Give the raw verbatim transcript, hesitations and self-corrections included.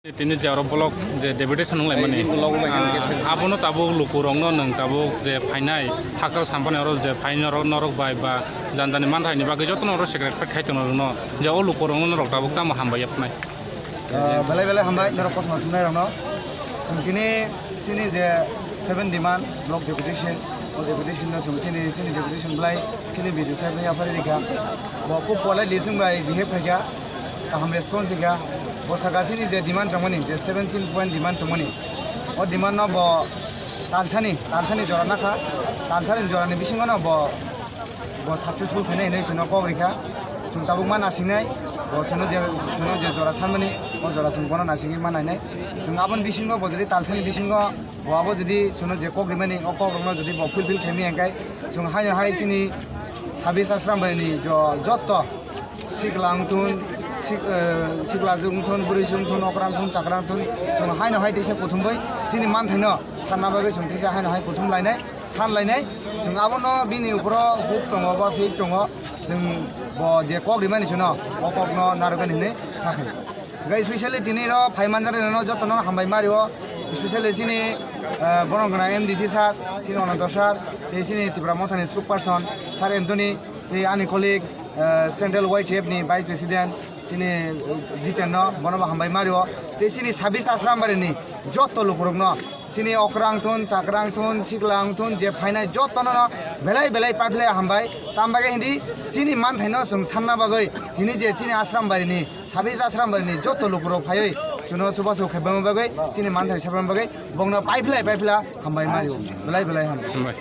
Tini je oro block je deputation wng laimani, Ai, block wng laimani, ah, abono tabuk lukurokno nwng tabuk je phainai hakal sampani oro je phai norok, norok bai ba jani jani manthai ni bagwi jotono oro secretary khai tongo norokno, je o lukurokno norok tabuk tamo hambai yapnai. Ah, belai belai hambai norok kothoma thumnairokno. Chwng tini chini je seven demand block deputation, o deputation no chwng chini, chini deputation belai chini B D O sir no yaphari rikha. Bo khub politely chwng bai behave khaikha, kaham response rikha. Bo saka chini je demand tongmani, je seventeen point demand tongmani, o demand no bo talsani, talsani jora nakha, talsani jorani bisingo no bo, bo successful khainai hinwi chwngno kok rikha. Chwng tabuk ma nasingnai, bo chwngno je, chwngno je jora sanmani, o jora chwng bono nasingwi ma nainai. Chwng aboni bisingo bo jodi talsani bisingo bo abo jodi chwngno je kok rimani, o kokrokno jodi bo fulfill khaimani hwnkhe, chwng haino hai chini sabis ashram bai ni jo-, jotto sikla wngthun, sik-, eh, sikla wngthun, bwrwi wngthun, okra wngthun, chakra wngthun, chwng haino hai teisa kuthumwi chini manthaino sanna bagwi chwng teisa haino hai kuthum lainai, san lainai. Chwng abono bini ukro huk tongo ba fake tongo, chwng bo je kok rimani chwngno, o kokno narwkani hinwi kha khe. Hwnkhe specially tini ro phai manjak rwno jotono hambai ma rio, specially chini, eh, borok gwnang M D C sir, chini Ananto sir, tei chini Tipra Mothani spokesperson sir Anthony, tei ani colleague, eh, Central Y T F ni Vice President chini, eh, Jiten no, bono bo hambai ma rio. Tei chini sabis ashram bari ni jotto lukurokno, chini okra wngthun, chakra wngthun, sikla wngthun, je phainai jotono no belai belai paiphlai hambai. Tam bagwi hindi chini manthaino chwng sanna bagwi, tini je chini ashram bari ni, sabis ashram bari ni jotto lukurok phaiwi chwngno chubachu khaibama bagwi, chini manthai sabama bagwi bongno paiphlai paiphlai hambai ma rio. Belai belai hambai. Hambai.